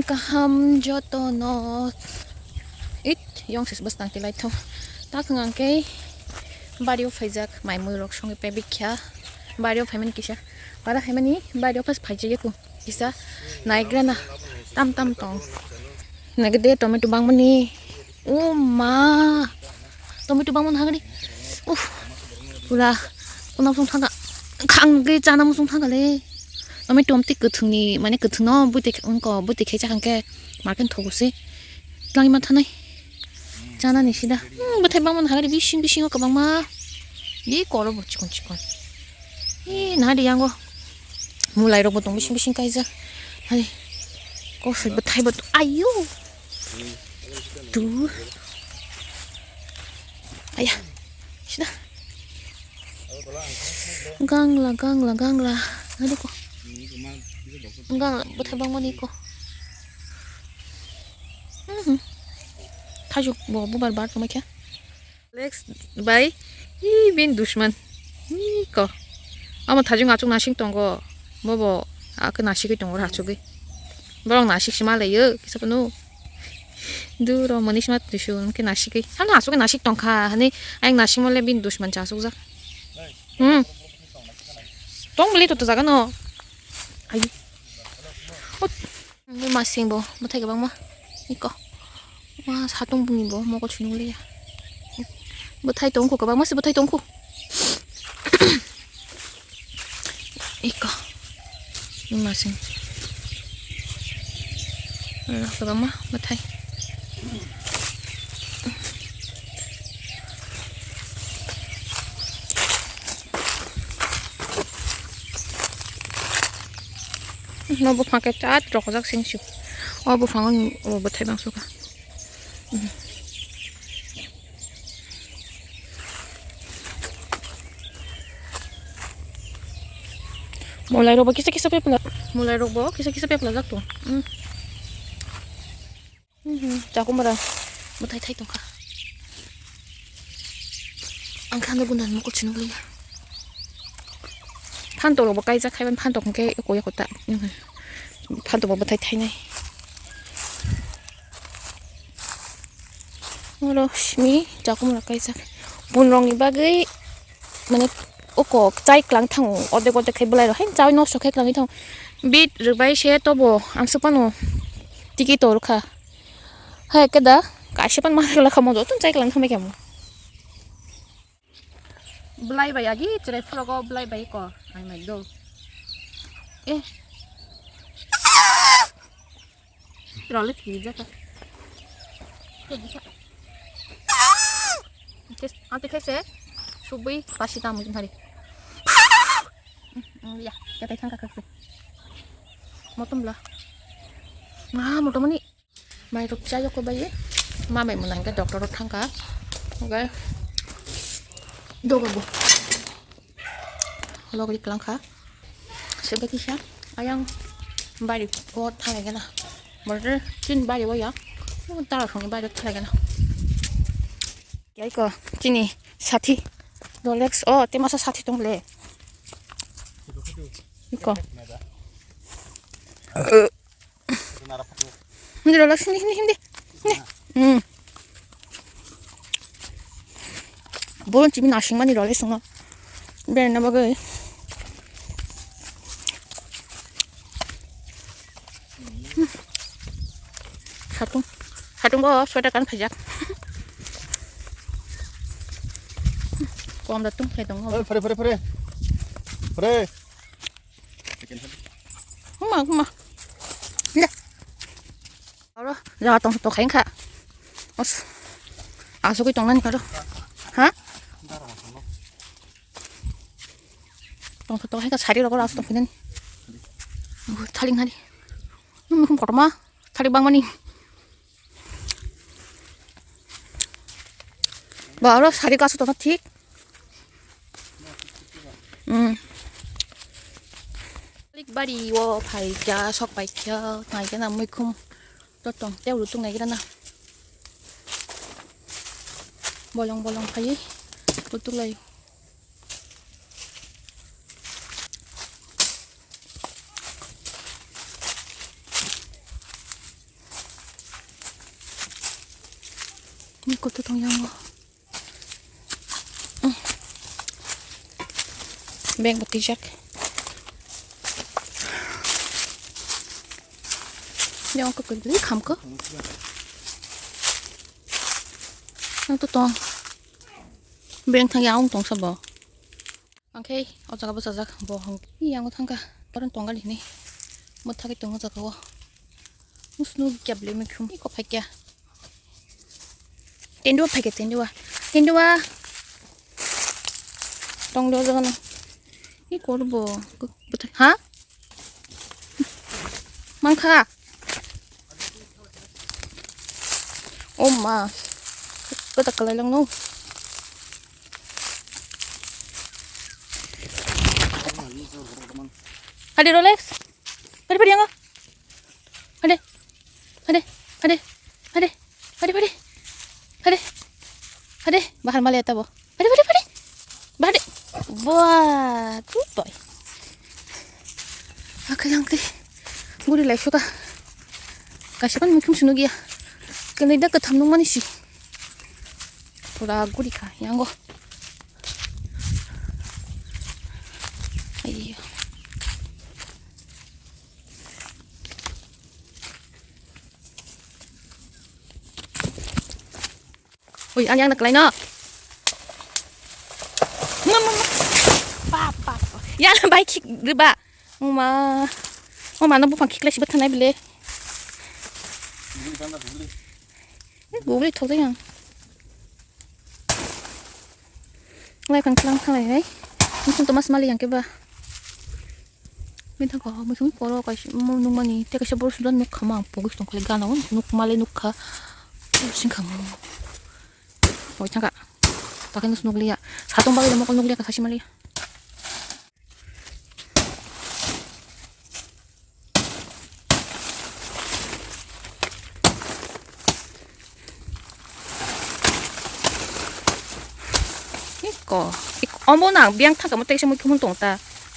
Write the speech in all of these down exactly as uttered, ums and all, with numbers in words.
Kaham jotono. It, yong sis bwskang tilai thung. Tak hwnkhe bario phaijak, mai mui rok songwi pebikya. Bario phaimani kisa. Para phaimani bario pas phaijak yaku. Kisa naigrana tam tam tong. Nagde tomato bangmani. O ma. Tomato bangmani hagri. Uff. Pura. Kuna sung thangka. Khang gri chana musung thangka le. Tomato amtwi kwthwngni, mane kwthwngno bwtwi khe-, wngkha, bwtwi khe chakha hwnkhe market thogo se. Tlangwi ma thanai. Chanani sida. Hmm, bwthai bangmani hagari bising bisingo kwbangma. Di koro bo chikon chikon. Ee, nahari yango. Mulai rokbo tong bising bising kaijak. Hai. Kosoi bwthai bo to-, ayo. Tu. Aya. Sida. Gangla, gangla, gangla. Nadi ko. Gangla, bwthai bangmani ko. Mhm. Thajok bo bubar bar tongma khe. Alex bai. Ih, bin dushman. Ih, ko. Amo thajok achuk nasing tongo. Bobo, ake nasigwi tongo achugwi. Borok nasik sima leyo, kisa pano. Duro, manis mat dusun, ke nasigwi. Hano achuk nasik tongkha, hani, ayang nasik mole bin dushman cha achuk jak. Hmm. Tong beli to to jaga no. Ayo. Ot. Ni masing bo, bwthai kwbangma. Iko. Wa, satung buni bo, mokol chunuk liya. Bwthai tongkho, kwbangma se bwthai tongkho. Iko. Ni masing. Ala, kwbangma bwthai. No buphang khe chat rokjak sing su. O buphang o bwthai bangso kha. Mulai rok bo kisa kisa pepla, mulai rok bo kisa kisa pepla jak tong. Mhm, chakumara bwthai thai tongkha. Ang khe ano gunda ni mokol chini wngya. Phantok rok bo kaijak khai mani, phantok hwnkhe eko eko ta. Mhm. Phantok bo bwthai thainai. Oro simi chakumara kaijak. Bun rok ni bagwi mane oko chai klang thango, ordek ordek khai bwlai rok hai chaui nosto khai klangwi thango. Bit rwbai se tobo ang swk phano tiki tor kha. Hai khe da kaisa pan ma khe lakha mo joto chai klang thamai khe mo. Bwlai bai agi chwrai phrogo bwlai bai ko ai mai do. Eh. Role tiki jaka. Ante khe se subui pasi tam hari. Ya, ya tai thangka kha se. Motom bla. Ah, motom ani. Mai rok chayok ko bai. Ma bai mwnang khe doctor rok thangka. Oke. Dogo bo. Logri klangkha. Sebe kisa. Ayang bari ko thangkha na. Border tin bari waya. Tara songni bari thangkha na. Yai ko chini sathi. Rolex o te masa sathi tong le. Iko. Hindi, Rolex, hindi, hindi, hindi. Hindi. Hmm. Bolon chibi nasing mani Rolex songo. Berna bagwi. Hmm. Satung. Satung bo sweater kan phajak. Kom da tung phai tongo. Oi, phare, phare, phare. Phare. Huma, huma. Le. Oro, jaga tong, tong khain kha. Os. Asugwi tong nani karo. Ha? Tong, tong khain kha sari rok oro asuk tong khain nani. Thaling hari. Nung nukhung kotorma. Thari bangmani. Ba oro sari kasu tongma thik. Hmm. Lik bari o phai kya sok pai kya nai kya na muikhum to tong te uru tung nai kya na. Bolong bolong phai utuk lai. Ni koto tong yango. Beng bati jak. Yang ko kagli kham ko. Nang to tong. Beng thang yang tong sabo. Angkhe o jaga bwchajak bo hwn. Yango thangkha. Koron tonggal hini. Mwthagwi tongo jaga o. Nusnu kya ble me khum. Iko phai kya. Tendua phai kya tendua. Tendua. Tong do jaga na. Iko bo. Ha? Mankha. Oh ma. Kata kalai lang no. Hadi Rolex. Hadi padi yang. Hadi. Hadi. Hadi. Hadi. Hadi padi. Hadi. Hadi. Bahar mali atabo. Pari, pari, pari. Pari. Wah, good boy. Akai yang teh. Guri lai suka. Kasih kan mungkin sunu gia. Kena ida ketham nung manis sih. Pura guri kah, yang go. Ayo. Ui, ani ang naklai no. Ma, ma, ma. Pa, pa, pa. Ya, bai khik riba. Ma. Ma, no buphang khiklai sibat thanai bile. Gugli thok jai ang. Lai phang tlang thanglai nai. Nung to mas mali yang keba. Bini thangkha muikhum poro kaisa mo nukmani tei kaisa borok sudan nukha ma ang pogwi tongkha le gana o nukma le nukha singkha mo. Oi thangkha takhe nus nukliya satung bagwi mokol nukliya kha sasi maliya. Iko, ik-, omo nang biyang thaka mo teksa muikhum tong ta.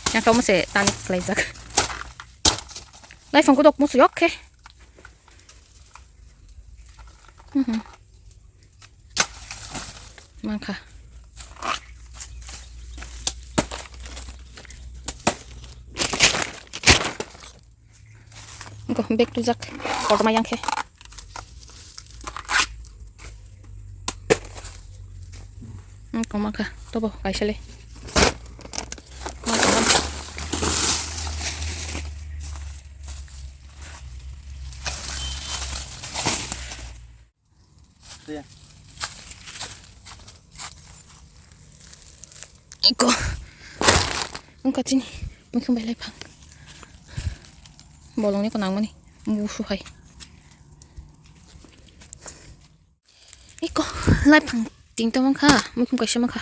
Yang kamo se tani khlaijak. Lai phang kodok mo suyok khe. Mhm. Mankha. Go back to jak. Kotorma yang khe. Hmm, koma kha. Tobo kaisa le. Iko. Wngkha chini muikhum bai lai phang. Bolongni kwnangmani busu hai. Iko lai phang ting tong wngkha muikhum kaisa mankha.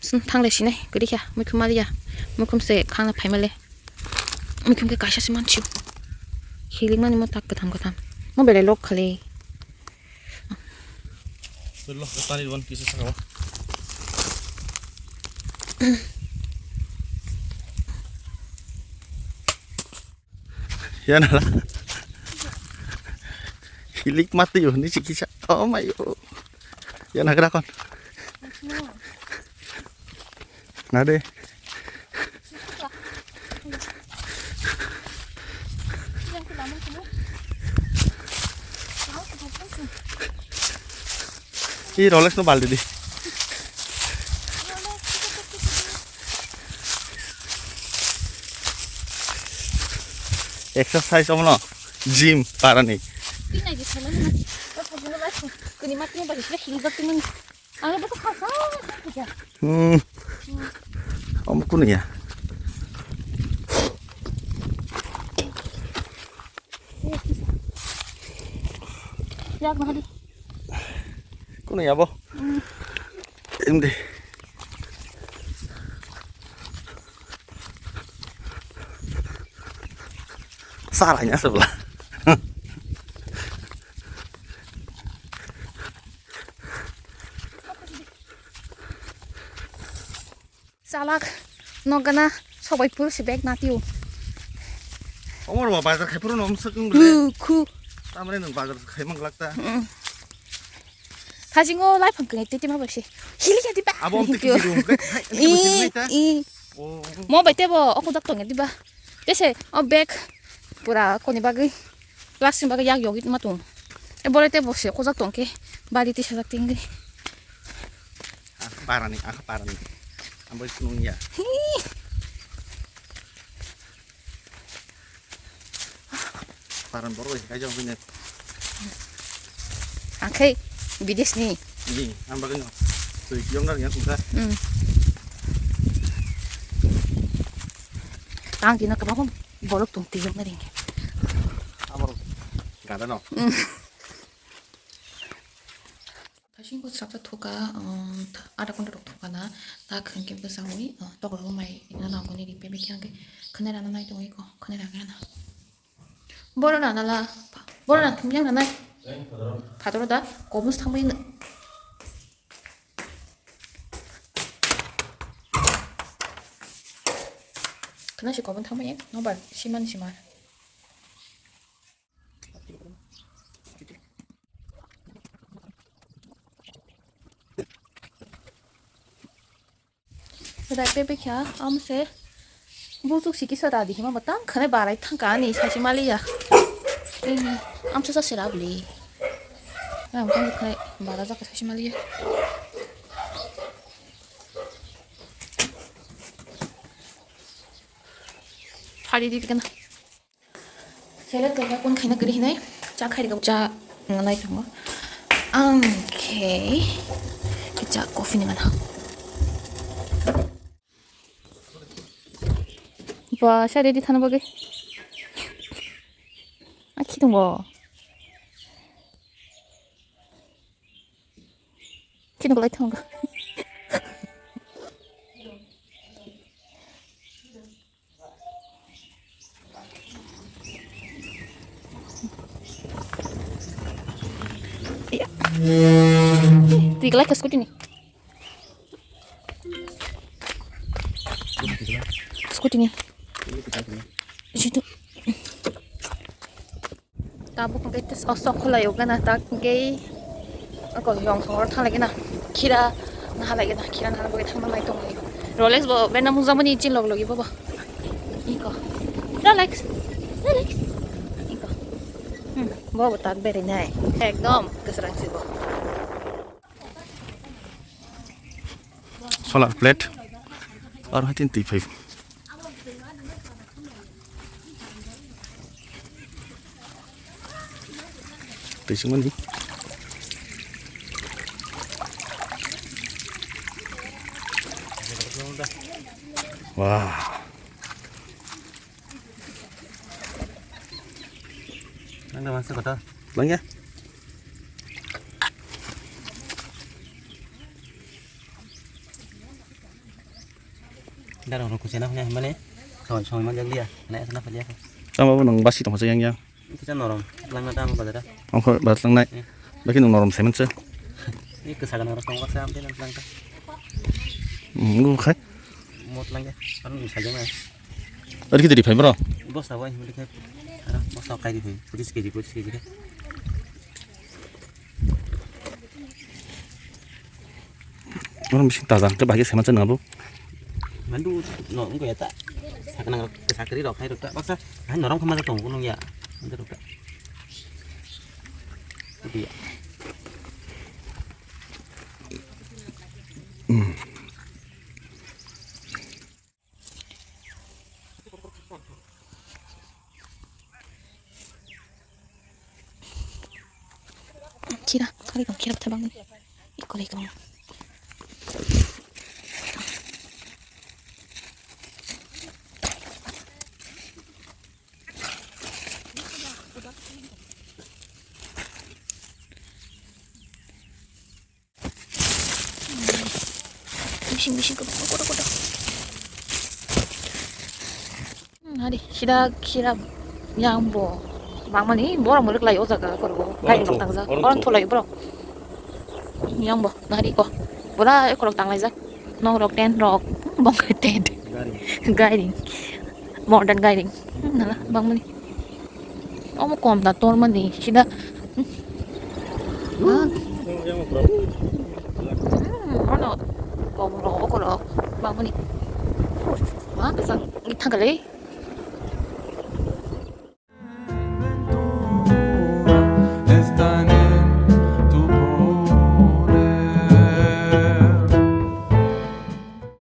Swn thanglai sinai kwrwi kha muikhum maliya muikhum se khangna phaimale. Muikhum khe kaisa se mansiyo. Hilikmani mo tak kwtham kwtham. Mo belai lok khali. Lo, tani wan kisa saka wa. Yana la. Hilik mati yo ni sikisa. Oh my god. Yana krakon. Nade. I Rolex no baldi di. Exercise omo no gym parani. Kini mati ni bagi sila hilik bak temen. Ang dapat khasa. Hmm. Om kuno ya. Yak na hadi. Kuno ya bo. Hmm. Em de. Saranya sebelah. Salak nokgana sobai pur si bag natiyo. Omor ba bazar khai puro nom suk nung bele. Khu, khu. Tamre nung bazar khai mang lakta. Mm. Hajingo lai phang kene tete ma bai se. Hili ya diba? Abo ang tiki hidu. Hai, ang tiki hidu ta. I. Oh. Mo bai tebo, o kudak tong ya diba? Tese, o bag pura koni bagwi. Plastic bagwi yak yogit ma tong. E bole tebo se, kojak tong ke. Bali ti sajak tinggi. Ah, parani, ah, parani. Ambo nung ya. Hi. Paran borok bai kaijakgwi nai. Ang khe bideshni. Ni, ang bagwi no. Twi yong nang yang kungsa. Hmm. Ang kina kabang borok tong twi yong nang. Amor gada no. Hmm. Thasing bo saksa thoka, um, adha ghonta rok thokana, tak hwnkhe bwsa ui, uh, tokrogo mai ina nangkoni ri pebe khe hwnkhe khwnai rana nai tongwi ko, khwnai ragwi rana. Boro rana la, boro rana thumjak rana. Phataro da, kobus thangbai no. Khwna si kobun thangbai, nobar siman simar. Rai pepe kha, amse bujuk siki sara di hima batang khane barai thangka ani sachi maliya. Ini amse sa sera bli. Am kan khane bara jaka sachi maliya. Phari di kana. Selek tongkha kun khaina kwrwi hinwi cha khairikha cha nwngnai tongo. Ang khe cha coffee ni mana. Ba sa ready thana bagwi. A khi tongo. Khi tongo lai tongo. Iya. Twi kelai ke scooty ni. Scooty ni. Situ. Tabuk hwnkhe tei sok sok khwlaio gana tak hwnkhe ako yong songor thang lai gana khira naha lai gana khira naha bagwi thangna nai tong lai. Rolex bo benda mujamani chin log logi bobo. Iko. Rolex. Rolex. Iko. Hmm, bobo tak beri nai. Ekdom kwsrang si bo. Solar plate. Aro hai tin twi phai. Twi sungmani. Wah. Nang da masa kota. Langya. Darong rok kuchena hwnwi hwnmani. Soi soi manjak liya. Hwnwi asana phalia khe. Tamo bo nang basi tongsa yang yang. Kisa norom. Langna tamo bazara. Ongkho bazar langnai. Hmm. Baki nang norom semen se. Ni kwsa gana rok tong baksa amte nang langta. Hmm, ngu khai. Mot langya. Anu ni sajana. Ari kiti phai bro. Bosta bai hwnwi khe. Ara bosta kai di phai. Pachis kg, pachis kg khe. Orang bising tajang ke bagi sama channel bu. Mandu no ngko ya ta. Saknang rok sakri rok khai rok ta. Baksa hai norom khama tong kunung ya. Mandu rok ta. Udah ya. Hmm. Khira, kari kong khira bwthai bangni. Ikko lai kong. Bising bising kwbangma kotor kotor. Hmm, hari sida khira yang bo bangmani borok mwrwk lai o jaga korbo. Gari rok tangjak. Oron thulai borok. Yang bo nari ko. Bora ekorok tanglaijak. Nok rok tent rok. Bong tent. Gari. Gari. Modern gari. Hmm, nala bangmani. Omo kom da tormani sida. Hmm. Ah. Hmm, ano, kok rok, kok rok, bangmani. Ma, kesang, thangkali.